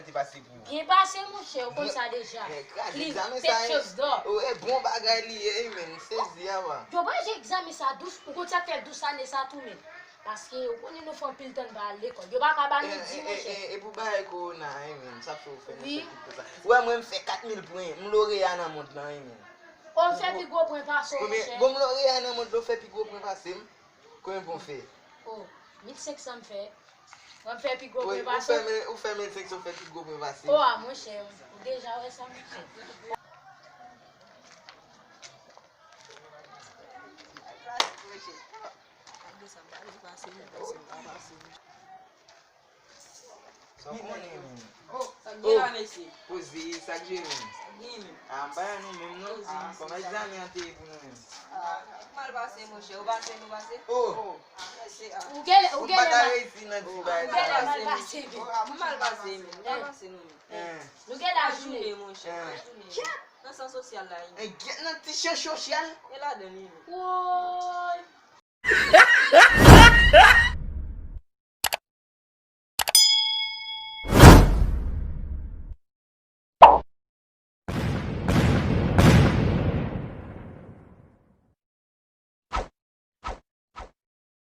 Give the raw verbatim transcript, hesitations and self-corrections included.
te pase pou ou. Byen pase, monchè, ou konn sa deja. Men, kraze egzamen sa, tèt choz dò. Oh, e bon bagay li ye, wi, men, m sezi, a wa. Yo pa jwe egzamen sa dous, ou konn sa k fè dous ane sa tou, men. Paske, ou konnen nou fè anpil tan n pa al lekòl. Yo pa ka ba nou di, monchè. E, e, e pou bagay kowona, wi, men, sa fè ou fè nan fè tout tan sa. Ou wè, mwen, m fè kat mil pwen, m loreya nan mond lan, wi, men. Ou fè pi gwo pwen pase w, monchè. Bon, m loreya nan mond lan, ou fè pi gwo pwen pase m. Konbyen pwen w fè? Oh, mil senk san m fè. Mwen m fè pi gwo pwen pase w. Ou fè mil, ou fè mil senk san, ou fè pi gwo pwen pase m. Oh, a, monchè, ou deja wè sa, monchè. Sa w konnen, men. Oh, sa k gen la, mesye? Poze, sa k jere, men? Sa k gen, men? Ah, m pa nan nou menm, non. Poze, ah, kòman egzamen an te ye pou nou menm? Ah, mal pase, monchè. Ou pase, nou pase? Oh! Ah, mèsi, ah. Ou genlè, ou genlè mal pase. Ou genlè mal pase, men. Ah, m mal pase, men. M pa pase, non, men. Nou genlè ajounen, monchè. Ajounen. Nan sans sosyal la, wi. Nan ti sans sosyal? E ladan li, men. Woy!